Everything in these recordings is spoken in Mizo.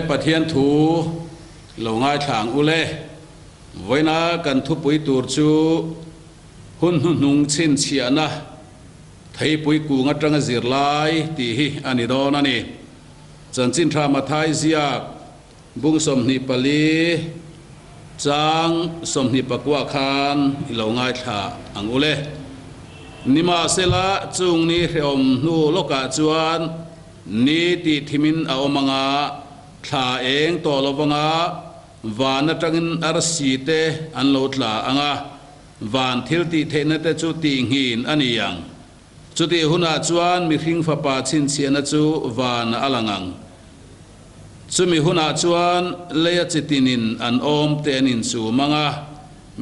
Pathian thu lo ngaithla ang u le. Vawiina kan thupui tur chu hun hnuhnung chhinchhiahna theipui kung atanga zirlai tih hi a ni dawn a ni. Chanchin tha Mathai ziak Bung 24 chang 24 khan i lo ngaithla ang u le. Nimahsela, chung ni hrehawm hnu lawkah chuan ni tih thimin a awm ang a, thla eng tawh lo vang a, van atangin arsi te an lo tla ang a, van thil tih theihna te chu tihnghin a ni ang. Chutih hunah chuan mihring fapa chhinchhiahna chu vanah a lang ang. Chumi hunah chuan leia chi tinin an awm te an inchum ang a,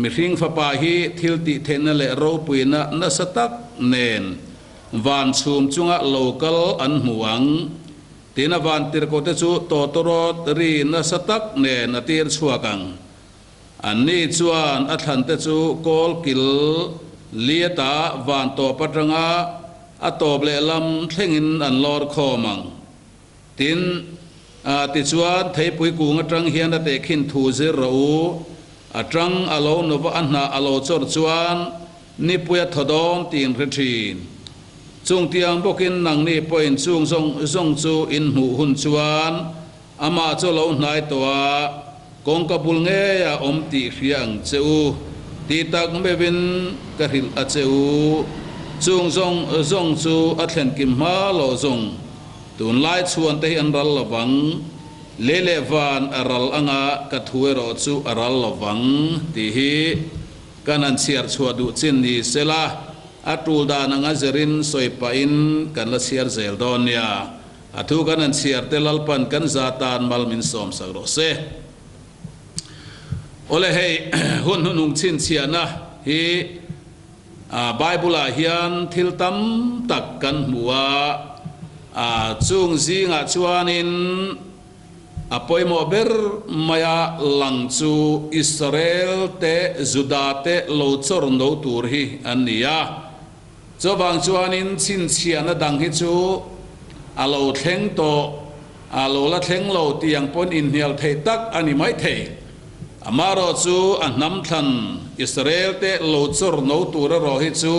mihring fapa hi thil tihtheihna leh ropuina nasa tak nen van chhum chunga lo kal an hmu ang. Tin a van tirhkohte chu tawtawrawt ri nasa tak nen a tir chhuak ang. Anni chuan a thlante chu kawl kil liata van tawp atanga a tawp lehlam thlengin an lawr khawm ang. Tin, tichuan theipui kung atang hian a tehkhin thu zir rawh u, a tang a lo nova a hnah a lo chawrh chuan nipui a thaw dawn tiin hre thin. Chung tiang bawkin nangni pawhin chung zawng zawng chu in hmuh hun chuan Amah chu lo hnai tawh a, kawngka bul ngei a awm tih hria ang che u, tih tak meuhin ka hrilh a che u. Chung zawng zawng chu a thlen kim hma loh zawng, tunlai chhuan te hi an ral lovang, lei leh van a ral anga ka thu erawh chu a ral lovang tih hi kan han chhiar chhuah duh chin ni sela, a tul dan anga zirin sawi pahin kan la chhiar zel dawn nia. A thu kan han chhiar te Lalpan kan za tan mal min sawm sak rawh se. Awle hei hun hnuhnung chhinchhiahna hi Bible ah hian thil tam tak kan hmu a, chung zingah chuanin a pawimawh ber maia lang chu Israel te Juda te lo chawr no tur hi an ni a. Chuvang chuanin chhinchhiahna dang hi chu a lo thleng tawh, a lo la thleng lo tih ang pawn inhnial theih tak a ni maithei. Amaherawh chu a hnam thlan Israel-te lo chawr no tur erawh hi chu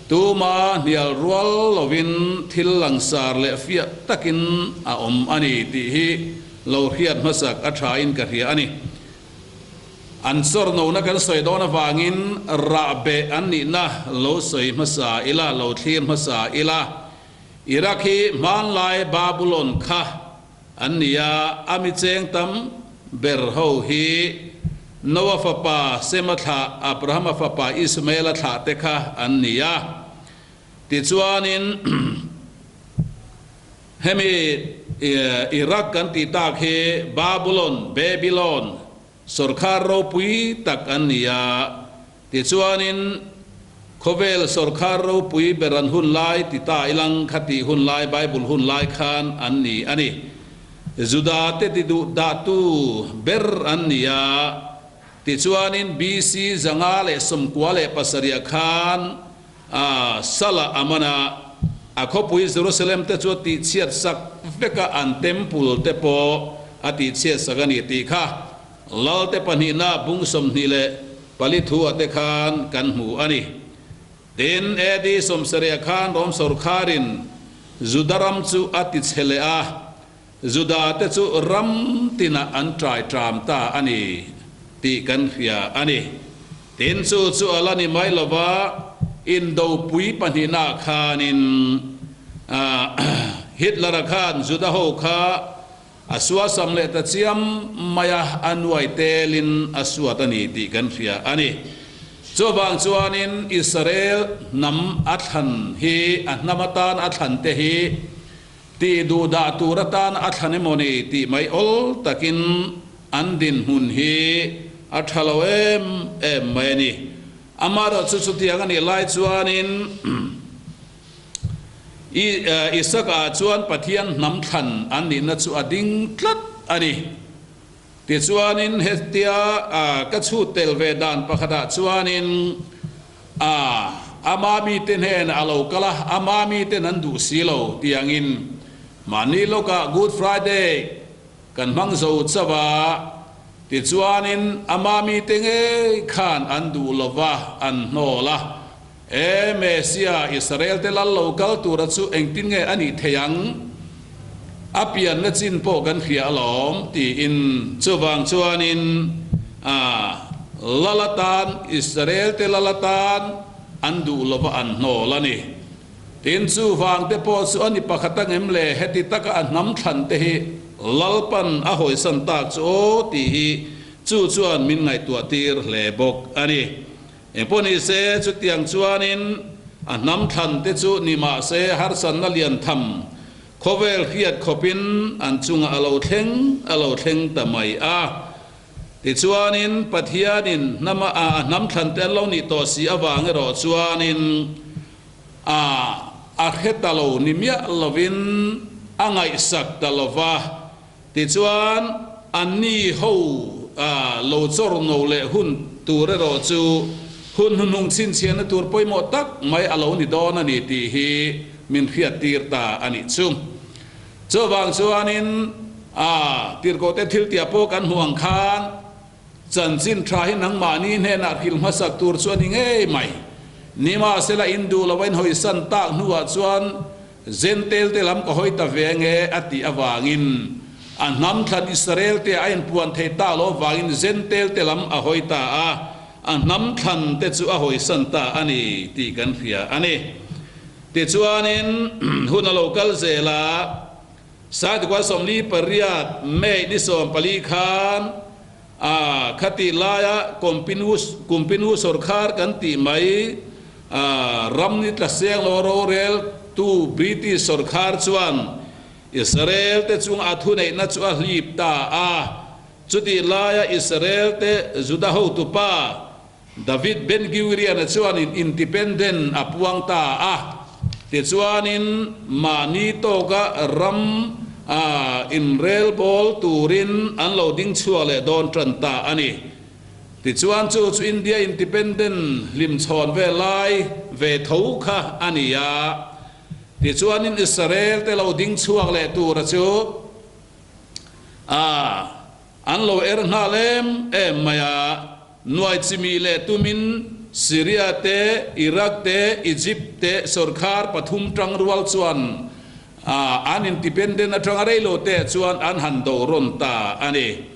tuma hnial rual lovin thil langsar leh fiah takin a awm a ni tih hi lo hriat hmasak a thain ka hria a ni. An chawrnona kan sawi dawn avangin rahbeh an nihna lo sawi hmasa ila, lo thlir hmasa ila. Iraq hi hmanlai Babulon kha an ni a, a mi cheng tam ber ho hi Noah fapa Sema thlah, Abrahama fapa Ismaela thlah te kha an ni a. Tichuanin Hemi Iraq kan tih tak hi Babulon, Babylon, sawrkhar ropui tak an ni a, tichuanin khawvel sawrkhar ropui ber an hun lai ti ta ilang kha tih hun lai Bible hun lai khan an ni a ni. Juda te ti duh dahtu ber an ni a, tichuanin BC 597 khan A Salah a man a, a khawpui Jerusalem te chu a tihchhiat sak vek a, an temple te pawh a tihchhiat sak a ni tih kha Lalte pahnihna bung 24 thu ah te khan kan hmu a ni. Tin, AD 70 khan Rom sawrkharin Juda ram chu a tichhe leh a, Juda te chu ram tinah an ṭai ṭam ta a ni tih kan hria a ni. Tin, chu chu a la ni mai lo va, indopui pahnihnaah khanin Hitler-a khan Juda ho kha a suasam leh ta chiam mai a, a nuai telin a suat a ni tih kan hria a ni. Chuvang chuanin Israel hnam a thlan hi, a hnam atan a thlan te hi tih duhdah tur atan a thlan emaw ni tih mai awl takin An dinhmun hi a tha lo em em mai a ni. Amaherawh chu chutiang a nih lai chuanin Isaka chuan Pathian hnam thlan an nihna chu a ding tlat a ni. Tichuanin hetia ka chhut tel ve dan pakhatah chuanin ama mite hnenah a lo kal a, ama miten an duh si lo tiangin mahni lawkah Good Friday. Kan hmang zo chauh a, tichuanin ama mite ngei khan an duh lo va, an hnawl a. E Mesia, Israelte lal lo kal tura chu engtin nge a nih theih ang? A pianna chin pawh kan hria alawm, tiin. Chuvang chuanin a lal atan, Israelte lal atan an duh lo va, an hnawl a ni. Tin, chuvang te pawh chu a ni pakhat angem le, heti taka a hnam thlan te hi Lalpan a hawisan tak chu aw tih hi chu chuan min ngaihtuah tir hle bawk a ni. Engpawh ni se, chutiang chuanin a hnam thlan te chu ni mah se harsatna lian tham khawvel hriat khawpin an chungah a lo thleng a lo thleng ta mai a. Tichuanin Pathianin hnama a hnam thlan te an lo nih tawh si avang erawh chuanin a a hre ta lo ni miah lovin a ngaihsak ta lo va. Tichuan anni ho a lo chawrno leh hun tur erawh chu hun hnuhnung chhinchhiahna tur pawimawh tak mai a lo ni dawn a ni tih hi min hriattir ta a nih chu. Chuvang chuanin a tirhkohte thiltiah pawh kan hmuh ang khan chanchin tha hi nangmahni hnenah hrilh hmasak tur chu a ni ngei mai. Nimahsela in duh lo a inhawisan tak hnuah chuan Jentail te lam ka hawi ta ve nge a tih avangin a hnam thlan Israel te a inpuan thei tak lo avangin Jentail te lam a hawi ta a, a hnam thlan te chu a hawisan ta a ni tih kan hria a ni. Tichuanin hun a lo kal zel a, Saidukua 48 May ni 14 khan a khatih laia Kumpinu Kumpinu sawrkhar kan tih mai a ram ni tla seng lo rorel tu British sawrkhar chuan Israel te chung a thuneihna chu a hlip ta a, chutih laia Israel te Juda hotupa David Ben Gurion-a chuanin independent a puang ta a, tichuanin mahni tawka ram a inrelbawl turin an lo ding chhuak leh dawn tan ta a ni. Tichuan chu chu India independent hlimchhawn ve lai ve tho kha a ni a, tichuanin Israel te lo ding chhuak leh tura chu a an lo er nghal em em mai a. Nuai chimih leh tumin Syria te, Iraq te, Egypt te sawrkhar pathum tangrual chuan an independent atanga reilo te chuan an han do rawn ta a ni.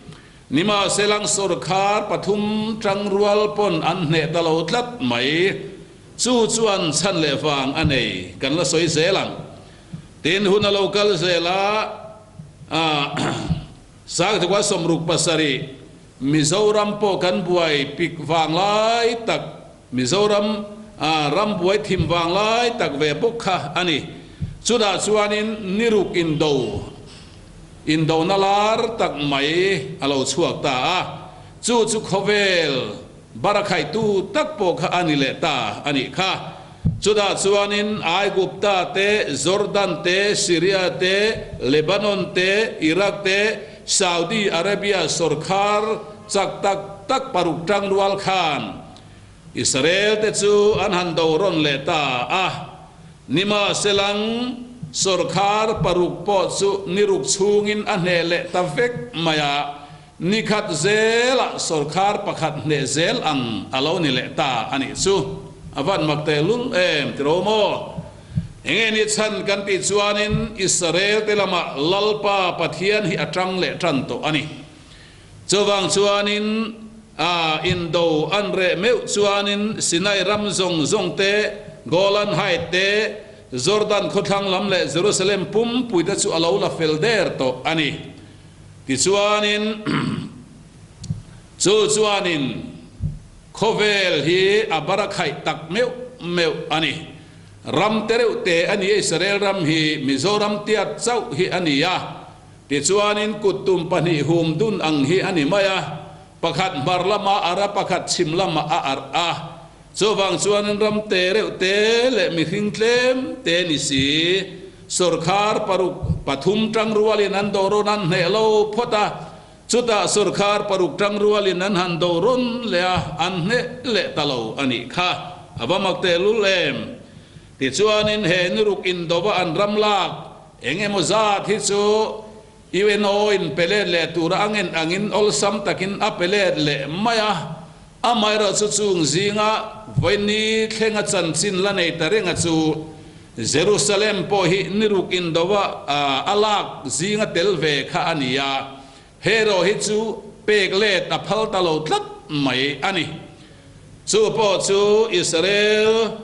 Nimahselang sawrkhar pathum tangrual pawn an hneh ta lo tlat mai. Chu chuan chhan leh vang a nei kan la sawi zel ang. Tin, hun a lo kal zel a, Sangtukua 67, Mizoram pawh kan buai pik vang lai tak, Mizoram ram buai thim vang lai tak ve bawk kha a ni. Chutah chuanin niruk indo, indona lar tak mai a lo chhuak ta a, chu chu khawvel barakhaihtu tak pawh kha a ni leh ta a nih kha. Chutah chuanin Aigupta te, Jordan te, Syria te, Lebanon te, Iraq te, Saudi Arabia sawrkhar chak tak tak paruk tangrual khan Israel te chu an han do rawn leh ta a, nimahselang sawrkhar paruk pawh chu niruk chhungin a hneh leh ta vek mai a, nikhat zelah sawrkhar pakhat hneh zel ang a lo ni leh ta a nih chu. A van mak tehlul em tiro maw? Enge ni chhan kan tih chuanin Israel te lamah Lalpa Pathian hi a tang leh tan tawh a ni. Chuvang chuanin a indo an reh meuh chuanin Sinai ram zawng zawng te, Golan Height te, Jordan khawthlang lam leh Jerusalem pumpui te chu a lo la fel der tawh a ni. Tichuanin chu chuanin khawvel hi a barakhaih tak meuh meuh a ni. Ram te reuh te a ni a, Israel ram hi Mizoram tiat chauh hi a ni a, tichuanin kut tum pahnih hum dun ang hi a ni mai a, pakhat hmar lamah a arh a, pakhat chhim lamah a arh a, chuvang chuanin ram te reuh te leh mihring tlem te ni si, sawrkhar paruk pathum tangrualin an dawrawn an hneh lo phawt a, chutah sawrkhar paruk tangrualin an han dawrawn leh a, an hneh leh ta lo a nih kha. A va mak tehlul em? Tichuanin he niruk indova an ram lak eng emaw zat hi chu UNO in pe let leh tura a ngen angin awlsam takin a pe let leh mai a, amaherawhchu chung zinga vawiini thlenga chanchin la nei ta renga chu Jerusalem pawh hi niruk indova a lak zinga tel ve kha a ni a, herawh hi chu pek let a phal ta lo tlat mai a ni. Chu pawh chu Israel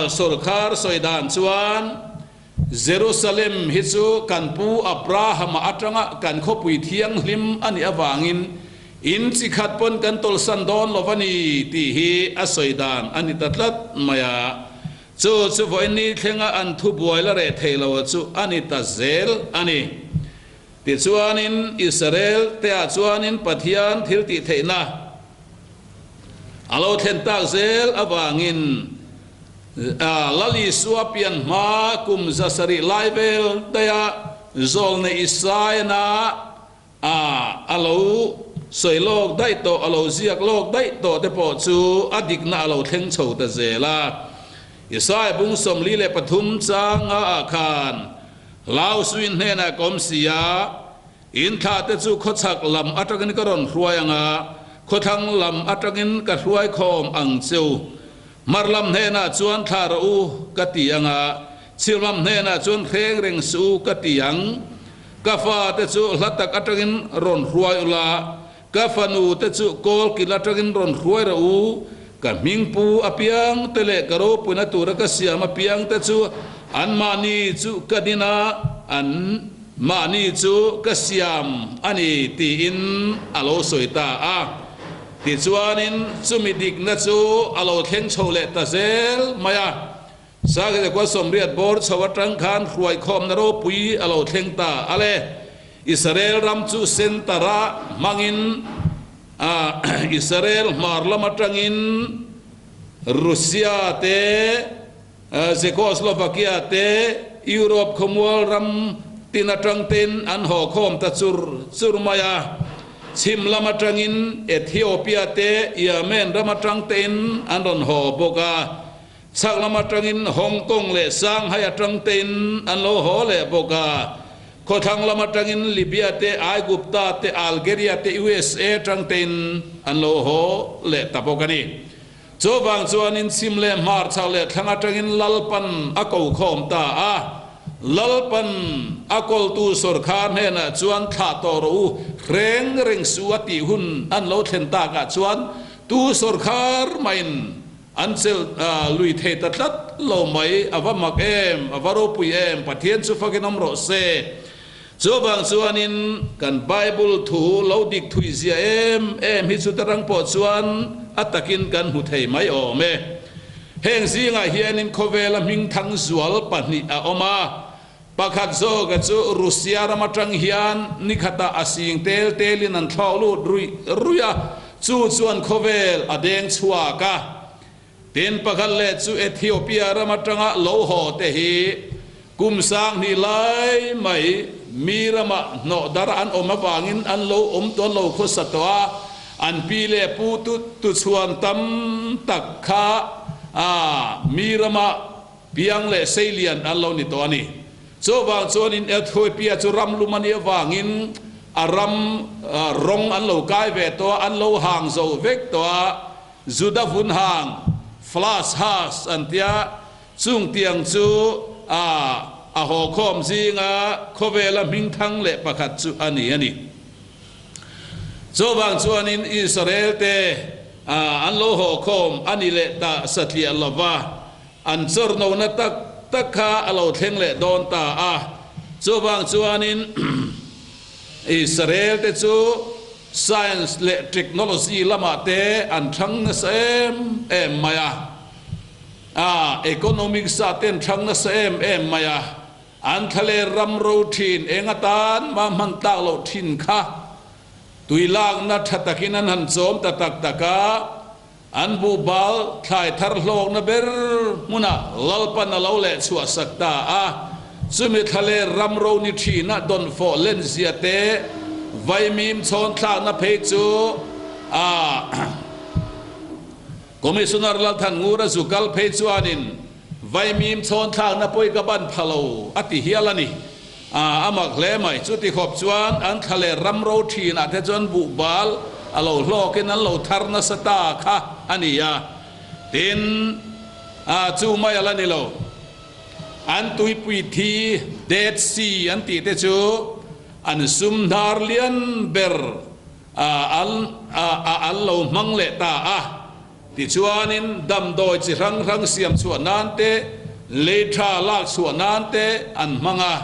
sorkar sawi dan chuan Jerusalem hi chu kan pu Abrahama atanga kan khawpui thianghlim a nih avangin in chi khat pawn kan tawlsan dawn lo a ni tih hi a sawi dan a ni ta tlat mai a. Chu chu vawiin thlenga an thubuai la reh thei lo chu a ni ta zel a ni. Tichuanin Israel teah chuanin Pathian thil tih theihna a lo thlen tak zel avangin Lal Isua pian hma kum 700 lai vel daiha zawlne Isaiana a lo sawi lawk daih tawh, a lo ziak lawk daih tawh te pawh chu a dikna a lo thleng chho ta zel a. Isaia bung 43 changa ah khan Hlausuin hnenah ka awm si a, in thlah te chu khawchhak lam atangin ka rawn hruai ang a, khawthlang lam atangin ka hruai khawm ang cheu. Hmar lam hnenah chuan thlah rawh u ka ti ang a, chhim lam hnenah chuan hreng reng suh u ka ti ang. Ka fa te chu hla tak atangin rawn hruai ula, Ka fanu te chu kawl kil atangin rawn hruai rawh u, ka hmingpu apiang te leh ka ropuina tura ka siam apiang te chu anmahni chu ka din a, an mahni chu ka siam a ni tiin a lo sawi ta a. Tichuanin chumi dikna chu a lo thleng chho leh ta zel mai a. Sakhi 80 bawr chho atang khan hruaikhawmna ropui a lo thleng ta a le. Israel ram chu centre-a hmangin Israel hmar lam atangin Russia te, Czechoslovakia te, Europe khawmual ram tin atang tein an haw khawm ta chur chur mai a. Chhim lam atangin Ethiopia te, Yemen ram atang tein an rawn haw bawk a. Chhak lam atangin Hong Kong leh Shanghai atang tein an lo haw leh bawk a. Khawthlang lam atangin Libya te, Aigupta te, Algeria te, USA atang tein an lo haw leh ta bawk a ni. Chuvang chuanin chhim leh hmar chhak leh thlang atangin Lalpan a ko khawm ta a. Lalpan a kawltu sawrkhar hnenah chuan thlah tawh rawh u, hreng reng suh a tih hun an lo thlen takah chuan tu sawrkhar maiin An chelh lui thei ta tlat lo mai, a va mak em, a va ropui em, Pathian chu fakin awm rawh se. Chuvang chuanin kan Bible thu lo dik thui zia em em hi chuta rang pawh chuan a takin kan hmu thei mai awm e. Heng zingah hianin khawvela hmingthang zual pahnih a awm a, pakhat zawka chu Russia ram atang hian nikhatah a sing tel telin an thlawk lut ruih ruih a, Chu chuan khawvel a deng chhuak a, tin pakhat leh chu Ethiopia ram atanga lo haw te hi kum 2000 lai mai mi ramah hnawh dar an awm avangin an lo awm tawn lo khawsa tawh a, an pi leh pu tu tuchhuan tam tak kha a mi ramah Piang leh Seilian an lo ni tawh a ni. Chuvang chuanin Ethiopia chu ram lum a nih avangin a ram rawng an lo kai ve tawh a, an lo hang zo vek tawh a, Juda vun hang, Flash has, an tia, chung tiang chu a a haw khawm zinga khawvela hmingthang leh pakhat chu a ni a ni. Chuvang chuanin Israel te an lo haw khawm a ni leh ta satliah lova, An chawrnona tak tak kha a lo thleng leh dawn ta a. Chuvang chuanin Israel te chu science leh technology lamah te an thlang nasa em em mai a, a economics ah te an thlang nasa em em mai a, an thlaler ram ro thin eng atan mah hman tlak loh thin kha tui lakna tha takin an han chawm ta tak tak a. An buhbal thlai thar hlawkna ber hmunah Lalpan a lo leh chhuah sak ta a, chumi thlaler ram ro ni thinah dawnfawh lenzia te, vaimim chhawn thlakna phei chu a Commissioner Lalthan Ngura zu kal phei chuanin vaimim chhawn thlakna pawi ka ban pha lo a ti hial a ni. A mak hle mai. Chuti khawp chuan an thla leh ram ro thinah te chuan buhbal a lo hlawkin an lo thar nasa ta kha a ni a. Tin, chu mai a la ni lo. An tuipui thi, Dead Sea, an tih te chu an sum hnar lian ber a an lo hmang leh ta a. Tichuanin damdawi chi hrang hrang siam chhuah nan te, lei tha lak chhuah nan te an hmang a.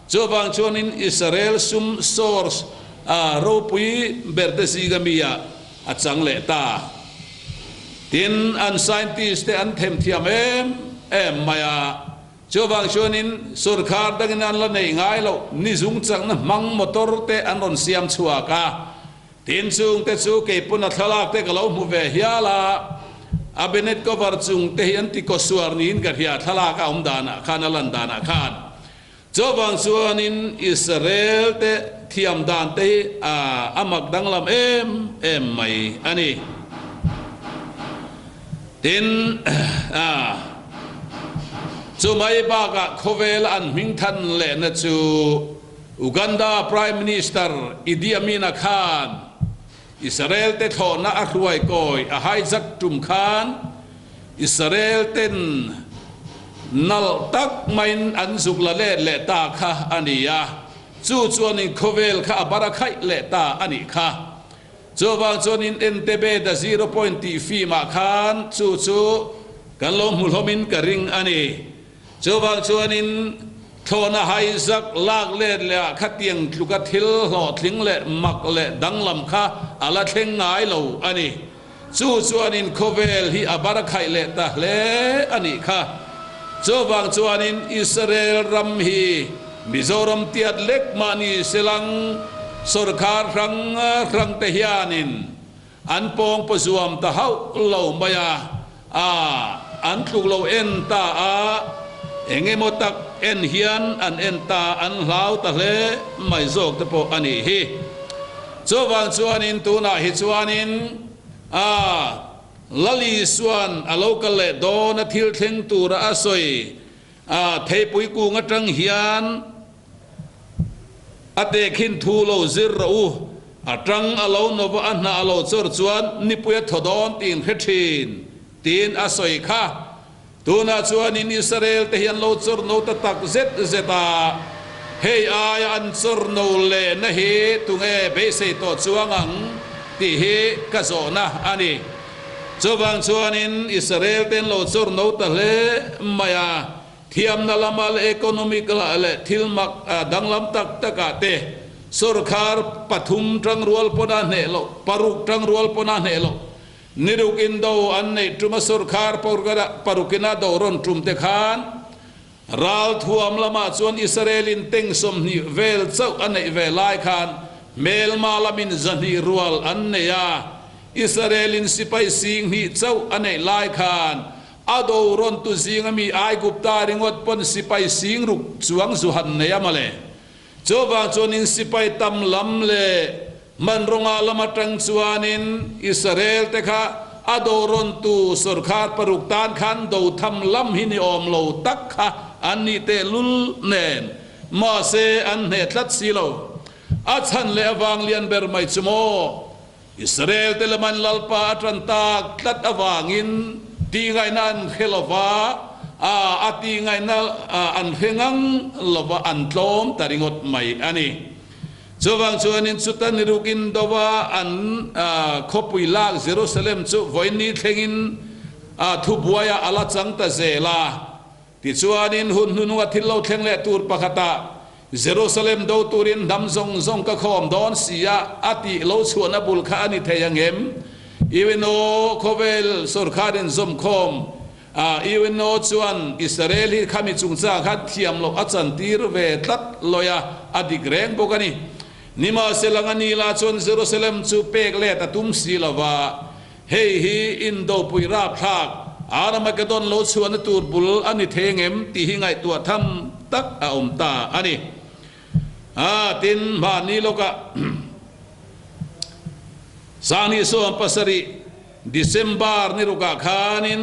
Chuvang chuanin Israel sum source a ropui ber te zinga mi ah a chang leh ta. Tin, an scientist te an themthiam em em mai a. Chuvang chuanin sorkar dangin an la neih ngai loh nizung chakna hmang motor te an rawn siam chhuak a. Tin chung te chu kei pawn a thlalak te ka lo hmu ve hial a, a benet cover chung te hi an ti kawsuar niin ka hria thlalak a awm danah khan a lan danah khan. Chuvang chuanin Israel te thiam dan te hi a mak danglam em em mai a ni. Tin, chumai bakah khawvela an hmingthan lehna chu Uganda Prime Minister Idi Amin-a khan Israel te thlawhna a hruai kawi a hijack tum khan Israel ten nalh tak maiin an zuk la let leh ta kha a ni a, chu chuanin khawvel kha a bar a khaih leh ta a nih kha. Chuvang chuanin Entebbe the Zero Point tih film ah khan chu chu kan lo hmu hlawmin ka ring a ni. Chuvang chuanin thlawhna haizak lak let leh ah khatiang tluka thil hlawhtling leh mak leh danglam kha a la thleng ngai lo a ni. Chu chuanin khawvel hi a bar khaih leh ta hle a nih kha. Chuvang chuanin Israel ram hi Mizoram tiat lek mahni selang sorkar hrang hrang te hianin An pawng paw zuam ta hauh lo mai a, a an tluk lo en ta a, eng emaw tak en hian an en ta an hlau ta hle mai zawk te pawh a nih hi. Chuvang chuanin tunah hi chuanin a Lali Isuan a lo kal leh dawn a thil thleng tura a sawi a theipui kung atang hian A tehkhin thu lo zir rawh u, a tang a lo nova a hnah a lo chawr chuan nipui a thaw dawn tiin hre thin, tiin a sawi kha. Tunah chuanin Israel te hi an lo chawr no ta tak zet zet a, hei aia an chawr no lehna hi tunge beisei tawh chuang ang tih hi ka zawhna a ni. Chuvang chuanin Israel te an lo chawr no ta hle mai a. Thiamna lama leh economic lah leh thil mak danglam tak takah te sorkar pathum tangrual pawn a hneh loh, paruk tangrual pawn a hneh loh. Niruk indo an neih tuma sorkar parukin a do rawn tum te khan ralthuam lamah chuan Israel in teng 20 vel chauh a neih ve lai khan hmelma lamin 200 rual an nei a, Israel in sipai 2000 chauh a neih lai khan A do rawn tu zing ami Aigupta ringawt pawn sipai 6000 chuang zu han nei a mawle. Chuvang chuanin sipai tam lam leh hmanrawnga lam atang chuanin Israel te kha a do rawn tu sorkar paruk tan khan do tham lam hi ni awm lo tak kha an nih tehlul nen mahse an hneh tlat si lo. A chhan leh avang lian ber mai chu maw? Israel te laman Lalpa a tan tak tlat avangin tihngaihna an hre lo va, a tihngaihna an hre ngang lo va, an tlawm ta ringawt mai a ni. Chuvang chuanin chuta nirukin do va an khawpui lak Jerusalem chu vawiin thlengin thubuaiah a la chang ta zel a. Tichuanin hun hnununga thil lo thleng leh tur pakhatah, Jerusalem do turin hnam zawng zawng ka khawm dawn si a, a tih lo chhuahna bul kha a ni thei ang em? UNO khawvel sorkarin zawmkhawm a, UNO chuan Israel hi khami chungchang khan thiam loh a chantir ve tlat lawi a, a dik reng bawk a ni. Nimahsela nga nila chuan Jerusalem chu pek let a tum si lo va, Hei hi indopui rapthlak Armageddon lo chhuahna tur bul a ni thei ngem tih hi ngaihtuah tham tak a awm ta a ni. A tin, hmanni lawkah 2017 December ni rukah khanin.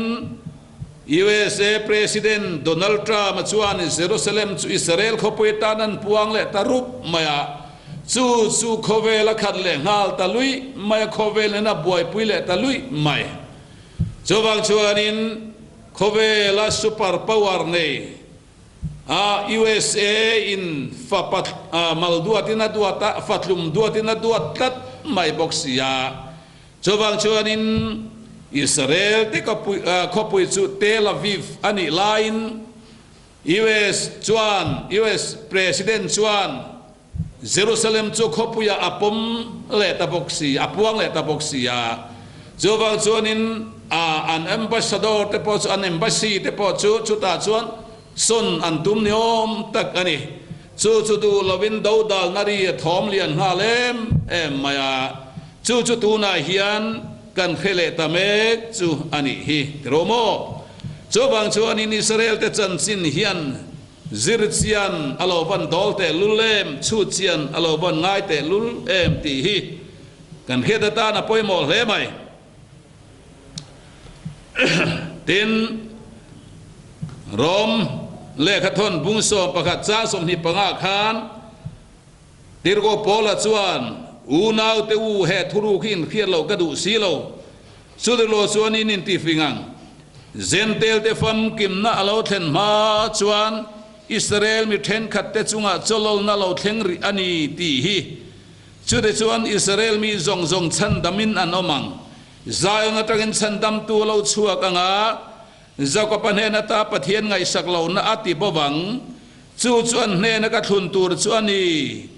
USA President Donald Trump-a chuan Jerusalem chu Israel khawpui tan an puang leh ta rup mai a, chu chu khawvel a khat leh nghal ta luih mai a, khawvel nen a buaipui leh ta luih mai. Chuvang chuanin khawvela super power nei a USA in fapa mal duatin a duat a, fatlum duatin a duat tlat mai bawk si a. Chuvang chuanin Israel te khawpui chu Tel Aviv a nih laiin US chuan US President chuan Jerusalem chu khawpuiah a pawm leh ta bawk si, a puang leh ta bawk si a. Chuvang chuanin an ambassador te pawh chu, an embassy te pawh chu chutah chuan sawn an tum ni awm tak a ni. Chu chu duh lovin dodalna ri a thawm lian nghal em em mai a. Chu chu tunah hian kan hre leh ta mek chu a nih hi ti rawh maw? Chuvang chuanin Israel te chanchin hian zir chian a lo van dawl teh lul em, chhut chian a lo van ngai teh lul em tih hi kan hriat atan a pawimawh hle mai. Tin, Rom lehkhathawn bung 11 chang 25 khan, Tirhkoh Paula chuan, Unaute u, he thuruk hi inhriat loh ka duh si lo. Chutilaw chuan in intifing ang. Zentelte famkimna a lo thlen hma chuan Israel mi thenkhatte chungah chawlawlna lo thleng rih a ni tih hi. Chutichuan Israel mi zawng zawng chhandamin an awm ang. Zion atangin chhandamtu a lo chhuak ang a, Jakoba hnen ata Pathian ngaihsak lohna a ti bo vang. Chu chu an hnena ka thlun tur chu a ni.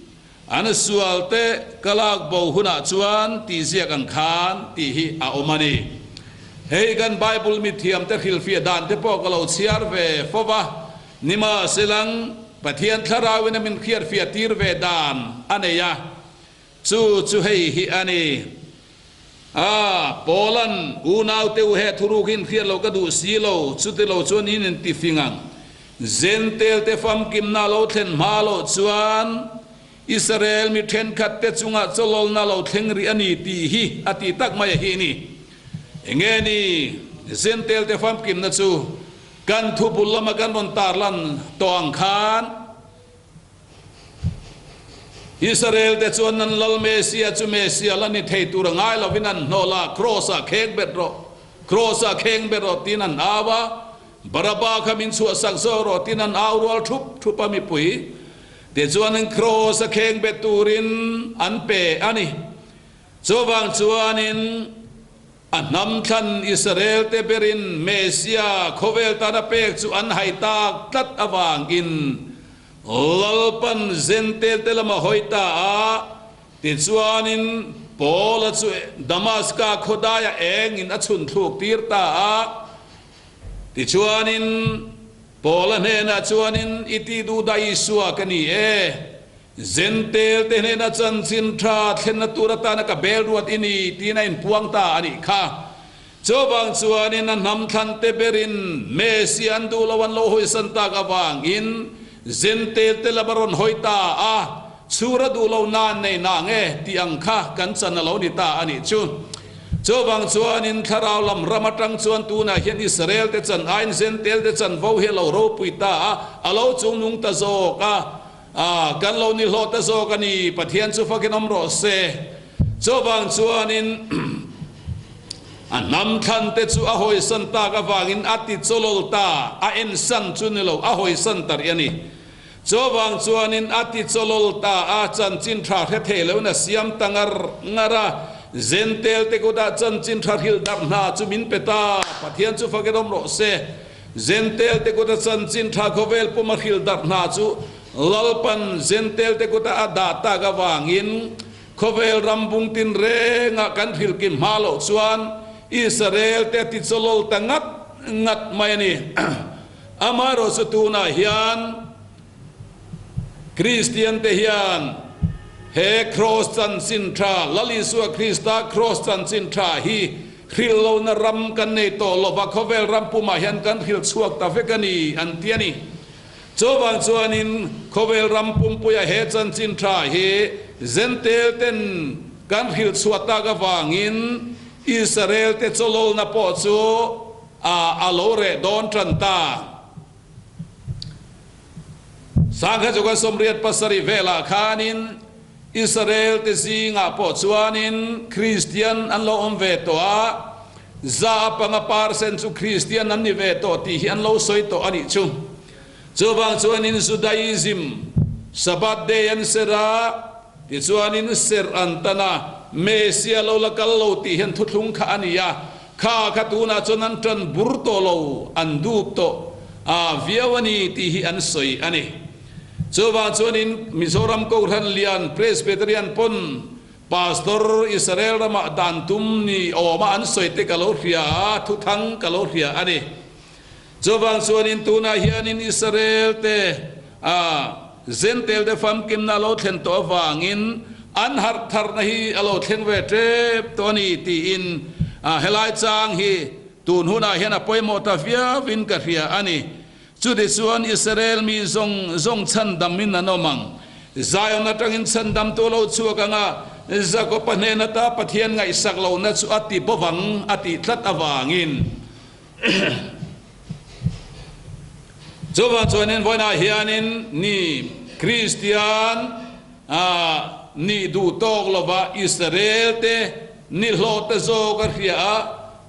An sualte ka lak bo hunah chuan tih ziak ang khan tih hi a awm a ni. Hei kan Bible mithiamte hrilhfiah dan te pawh ka lo chhiar ve fo va, nimahselang Pathian Thlarauin a min hriatfiah tir ve dan a nei a, Chu chu hei hi a ni. A, Paula'n, Unaute u he thuruk hi inhriat loh ka duh si lo, chuti lo chuan in inti fing ang. Zentelte famkimna lo thlen hma loh chuan Israel mi thenkhatte chungah chawlawlna lo thleng rih a ni tih hi a ti tak mai a hi ni. Enge ni Zentelte famkimna chu kan thubul lama kan rawn tarlan tawh ang khan, Israel te chuan an Lal Mesia chu Mesia la ni thei tur a ngai lovin an hnawlh a, Kraws-ah kheng bet rawh, Kraws-ah kheng bet rawh tiin an au a, Baraba kha min chhuahsak zawk rawh tiin an au rual thup thup a mipui te chuan an Kraws-a kheng bet turin an pe a ni. Chuvang chuanin. A hnam thlan Israel-te berin Mesia khawvel tana pek chu an hai tak tlat avangin Lalpan Zentelte lama hawi ta a, tichuanin Paula chu Damaska khawdaia engin a chhun thluk tir ta a. Tichuanin Paula hnenah chuanin, I ti duh dah Isua ka ni e. Zentel te hnena chanchin tha thlenna tur atana ka bel ruat i ni tiin a inpuang ta a nih kha. Chuvang chuanin a hnam thlan te berin Messi an duh lo an lo hawisan tak avangin Zentel te lam a rawn hawi ta a, chhur a duh lo nan nei na nge tih ang kha kan chan a lo ni ta a nih chu. Chuvang chuanin thlarau lam ram atang chuan tunah hian Israel te chan aiin Zentel te chanvo hi a lo ropui ta a, a lo chungnung ta zawk a. A, kan lo ni hlawh ta zawk a ni, Pathian chu fakin awm rawh se. Chuvang chuanin a hnam thlan te chu a hawisan tak avangin a ti chawlawl ta, a ensan chu ni lo, a hawisan ta rih a ni. Chuvang chuanin a ti chawlawl ta, a chanchin tha hre thei loin a siam ta ngar ngar a, Zentel te kutah chanchin tha hrilh darh hna chu min pe ta, Pathian chu fakin awm rawh se. Zentel te kuta chanchin tha khawvel puma hrilh darh hna chu Lalpan Zentel te kuta a dah tak avangin khawvel ram bung tin rengah kan hrilh kim hma loh chuan Israel te a ti chawlawl ta ngat ngat mai a ni. Amaherawhchu chu tunah hian Kristian te hian he Kraws chanchin tha, Lal Isua Krista Kraws chanchin tha hi hrilh lohna ram kan nei tawh lo va, khawvel ram pumah hian kan hrilh chhuak ta vek a ni, an ti a ni. Chuvang chuanin khawvel ram pumpuia he chanchin tha hi Zentel ten kan hrilh chhuah tak avangin Israel te chawlawlna pawh chu. A lo reh dawn tan ta. Sangha chu kan 87 velah khanin Israel te zingah pawh chuanin Kristian an lo awm ve tawh a, 5% chu Kristian an ni ve tawh tih hi an lo sawi tawh a nih chu. Chuvang chuanin Judaism Sabbath day an serh a, tichuanin serh an tan a, Messiah lo la kal lo tih hian thuthlung kha a ni a, Kha kha tunah chuan an tan bur tawh lo, an dup tawh a viau a ni tih hi an sawi a ni. Chuvang chuanin Mizoram Kohhran Lian Presbyterian pawn Pastor Israel ramah dan tum ni awma an sawi te ka lo hria a, thuthang ka lo hria a ni. Chuvang chuanin tunah hianin Israel te a Zentel te famkimna a lo thlen tawh avangin an harh tharna hi a lo thleng ve tep tawh a ni tiin helai chang hi tun hunah hian a pawimawh ta viauin ka hria a ni. Chutichuan Israel mi zawng zawng chhandamin an awm ang. Zion atangin chhandamtu a lo chhuak ang a, Jakoba hnen ata Pathian ngaihsak lohna chu a ti bawvang a tih tlat avangin. Chuvang chuanin vawiinah hianin ni Kristian nih duh tawk lova Israel te ni hlawh ta zawk a hria a,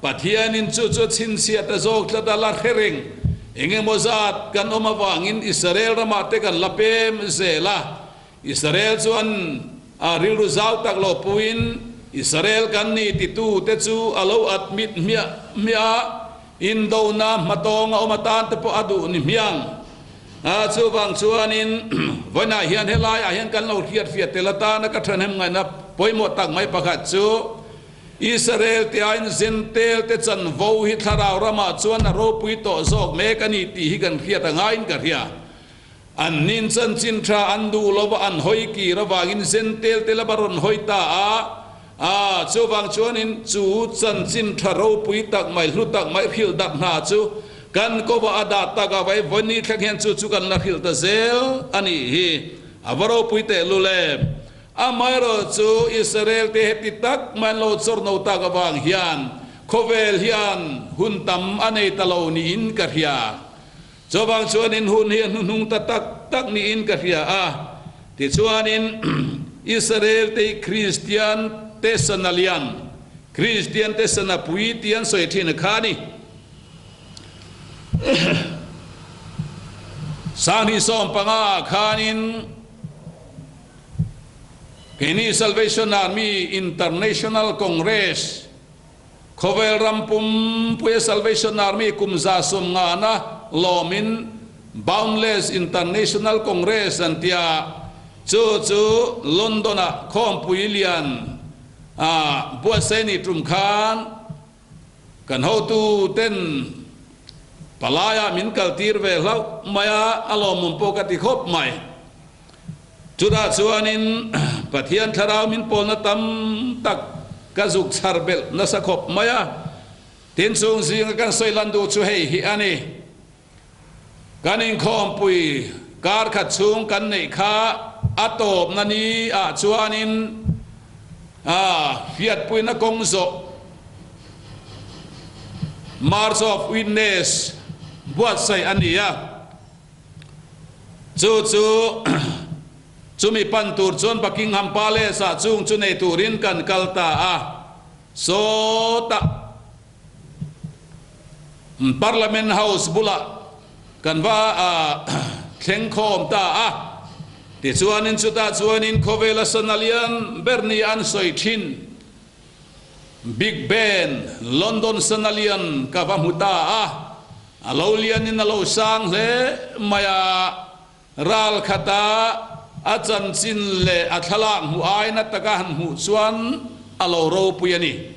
Pathianin chu chu a chhinchhiah ta zawk tlat a la hre reng. Eng emaw zat kan awm avangin Israel ramah te kan la pem zel a, Israel chuan a rilru zau tak lo puiin Israel kan ni titu te chu a lo admit hmiah hmiah a, indona hmatawng a awm atan te pawh a duh ni hmiang. A chuvang chuanin vawiinah hian helaiah hian kan lo hriatfiah tel atana ka thahnem ngaihna pawimawh tak mai pakhat chu Israel te aiin Zentel te chanvo hi thlarau ramah chuan a ropui tawh zawk mek a ni tih hi kan hriat a ngaiin ka hria. An nin chanchin tha an duh lo va, an hawi kir avangin Zentel te lam a rawn hawi ta a. A, chuvang chuanin chu chanchin tha ropui tak mai, hlu tak mai hrilh dak hna chu kan kawah a dah tak a, vai vawi thleng hian chu chu kan la hrilh ta zel a nih hi. A va ropui tehlul em! Amaherawh chu Israel te heti tak mai an lo chawr no tak avang hian khawvel hian hun tam a nei ta lo niin ka hria. Chuvang chuanin hun hi a hnuhnung ta tak tak niin ka hria a. Tichuanin Israel te hi Kristian te sana lian, Kristian te sana pui tih an sawi thin kha a ni. 2015 ah khanin keini Salvation Army International Congress, Khawvel ram pumpuia Salvation Army kum 150na lawmin Boundless International Congress an ti a, chu chu London-ah khawmpui lian a buatsaih ni tum khan kan hotuten palaiah min kaltir ve hlauh mai a, a lawmawm pawh ka ti khawp mai. Chutah chuanin Pathian thlarau min pawlna tam tak ka zuk chhar belh nasa khawp mai a. Tin chung zinga kan sawi lan duh chu hei hi a ni. Kan inkhawmpui kar khat chhung kan neih kha a tawpna ni ah chuanin hriatpuina kawng zawh March of Witness buatsaih a ni a. Chu chu chumi pan tur chuan Buckingham Palace ah chung chu nei turin kan kal ta a, sawtah Parliament House bulah kan va thleng khawm ta a. Tichuanin chutah chuanin khawvela sana lian ber ni an sawi thin Big Ben, London sana lian ka va hmu ta a. A lo lianin a lo sang hle mai a, ral khata a chanchin leh a thlalak hmuh aina taka han hmuh chuan a lo ropui a ni.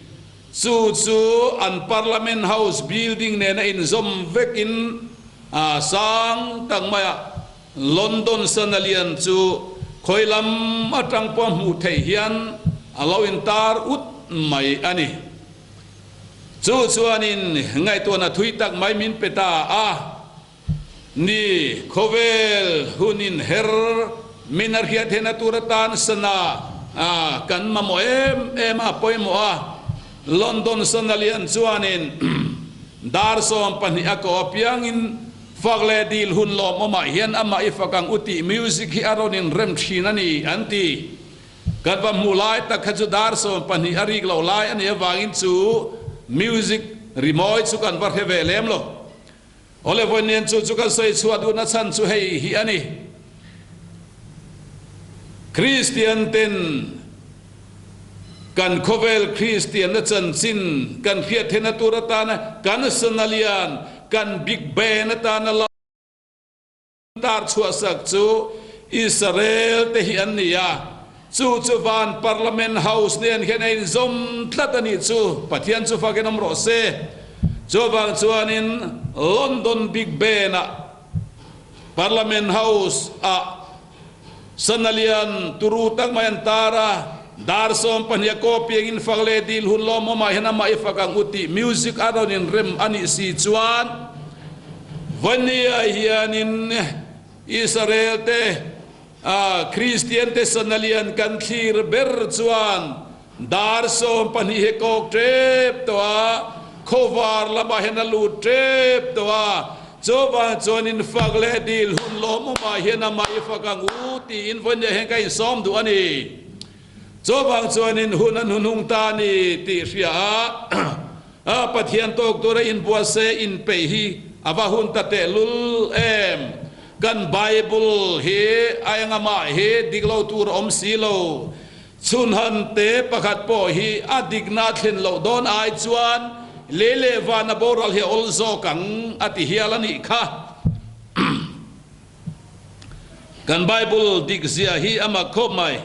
Chu chu an Parliament House building nena inzawm vekin a sang tak mai a, London sana lian chu khawi lam atang pawh hmuh theih hian a lo intar ut mai a ni. Chu chuanin ngaihtuahna thui tak mai min pe ta a ni. Khawvel hunin her min a hriat theihna tur atan sana kan mamawh em em a pawimawh a. London sana lian chuanin. Dar 12 a ko apiangin fak leh dil hun lawmawmah hian amah i fak ang u tih music hi a rawn inrem thin a ni, an ti. Kan va hmuh lai tak kha chu dar 12 a rik loh lai a nih avangin chu music rimawi chu kan va hre ve lem lo. Awle vawiin chu chu kan sawi chhuah duhna chhan chu hei hi a ni. Kristian ten kan khawvel Kristianna chanchin kan hriat theihna tur atana kan Sanalian, kan Big Ben atana lo tar chhuahsak chu Israel te hi an ni a, chu chu van Parliament House nen hian a inzawm tlat a nih chu. Pathian chu fakin awm rawh se. Chuvang chuanin London Big Ben-ah Parliament House-ah Sana lian turu tak mai an tar a, dar 12 a kaw piangin fak leh dil hun lawmawmah hian amah i fak ang u tih music a rawn inrem a nih si chuan Vania hianin Israel te Kristian te sana lian kan thlir ber chuan dar 12 hi kawk tep tawh a, khawvar lamah hian a lut tep tawh a. Chuvang chuanin fak leh dil hun lawmawmah hian amah i fak ang u tiin vawinia hian ka insawm duh a ni. Chuvang chuanin hun a hnuhnung ta a ni tih hria a, Pathian tawk tura inbuatse inpeih hi a va hun ta tehlul em. Kan Bible hi a engamah hi dik lo tur a awm si lo. Chhunhan te pakhat pawh hi a dikna a thlen loh dawn ai chuan lei leh van a boral hi a awl zawk ang a ti hial a nih kha. Kan Bible dik zia hi a mak khawp mai.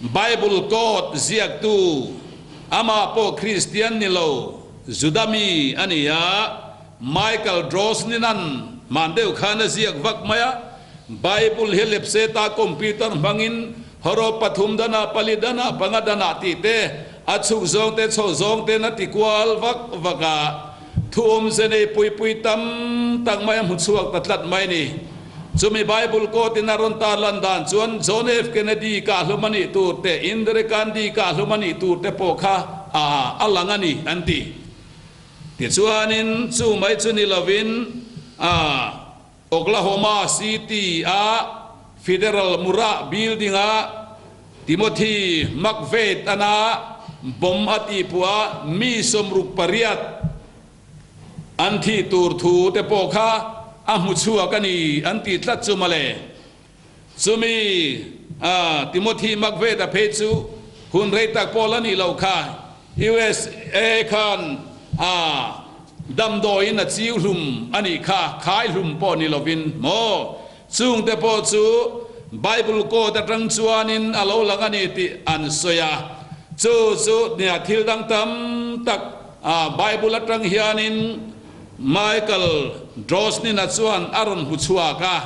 Bible code ziaktu amah pawh Kristian ni lo, Juda mi a ni a, Michael Drosnin-a'n hman deuh khan a ziak vak mai a, Bible hi lepse ta computer hmangin hawrawp pathum danah, pali danah, panga danah tih te, a chhuk zawng te, chho zawng ten a ti kual vak vak a, thu awmze nei pui pui tam tak mai a hmu chhuak ta tlat mai ni. Chumi Bible code in a rawn tar lan dan chuan John F. Kennedy kah hlum a nih tur te, Indira Gandhi kah hlum a nih tur te pawh kha a lang a ni an ti. Tichuanin chu mai chu ni lovin a Oklahoma City-a Federal Murrah Building-a Timothy McVeigh ana bomb a tihpuah mi 68 an thih tur thu te pawh kha a hmu chhuak a ni an tih tlat chu mawle. Chumi Timothy McVeigh-a phei chu hun rei tak pawh la nih loh kha USA khan a damdawiin a chiu hlum a nih kha, khai hlum pawh ni lovin maw? Chungte pawh chu Bible code atang chuanin a lo lang a ni tih an sawi a. Chu chu nia thil dang tam tak Bible atang hianin Michael Drosnin-a chuan a rawn hmu chhuak a.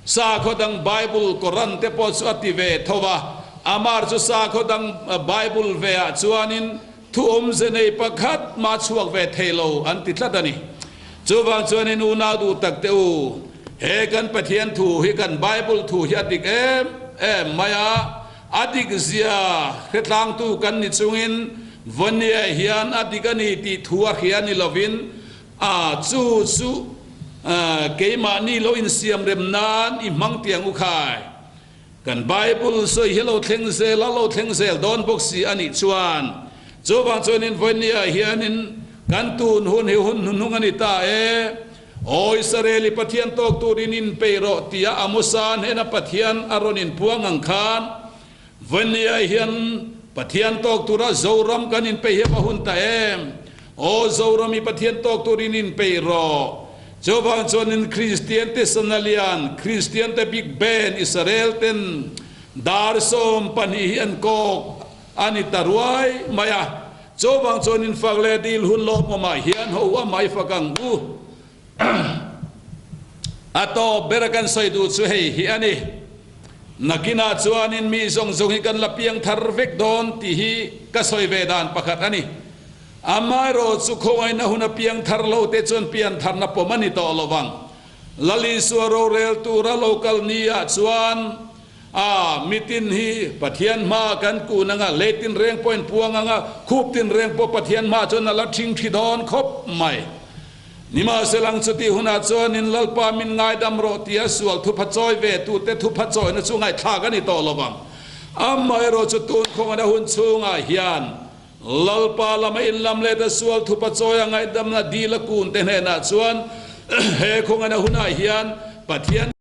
Sakhaw dang Bible, Koran te pawh chu a ti ve tho a, amar chu sakhaw dang Bible ve ah chuanin thu awmze nei pakhat mah chhuak ve thei lo an ti tlat a ni. Chuvang chuanin unau duh tak te u, he kan Pathian thu hi kan Bible thu hi a dik em em mai a, a dik zia hretlangtu kan ni chungin Vawnia hian a dik a ni tih thu a hria ni lovin A, chu chu keimahni lo insiam rem nan i hmang tiang u khai. Kan Bible sawi hi lo thleng zel a, lo thleng zel dawn bawk si a nih chuan. Chuvang chuanin vawinia hianin kan tun hun hi hun hnuhnung a ni ta e. Aw Israel i Pathian tawk turin inpeih rawh tia Amosa hnena Pathian a rawn inpuang ang khan Vawnia hian Pathian tawk tura Zoram kan inpeih hi a va hun ta em? Aw Zoram i Pathian tawk turin inpeih rawh. Chuvang chuanin Kristian te sana lian, Kristian te Big Ben, Israel ten dar 12 hi an kawk a ni ta ruai mai a. Chuvang chuanin fak leh dil hun lawmawmah hian ho a mai fak ang u. A tawp ber a kan sawi duh chu hei hi a ni. Nakinah chuanin mi zawng zawng hi kan la piang thar vek dawn tih hi ka sawi ve dan pakhat a ni. Amaherawh chu khawngaihna hun a piang thar lo te chuan pian tharna pawm a ni tawh lo vang. Lal Isua rorel tura lo kal ni ah chuan. A, mitin hi Pathian hmaah kan kun anga, lei tinreng pawh in puang anga, khup tinreng pawh Pathian hmaah chuan a la thing thi dawn khawp mai. Nimahselang chutih hunah chuanin Lalpa min ngaidam rawh tia sual thupha chawi ve tute thupha chawina chu ngaihthlak a ni tawh lo vang. Amaherawh chu tun khawngaihna hun chhungah hian Lalpa lama inlam let a sual thupha chawia ngaihdamna dil a kun te hnenah chuan he khawngaihna hunah hian Pathian.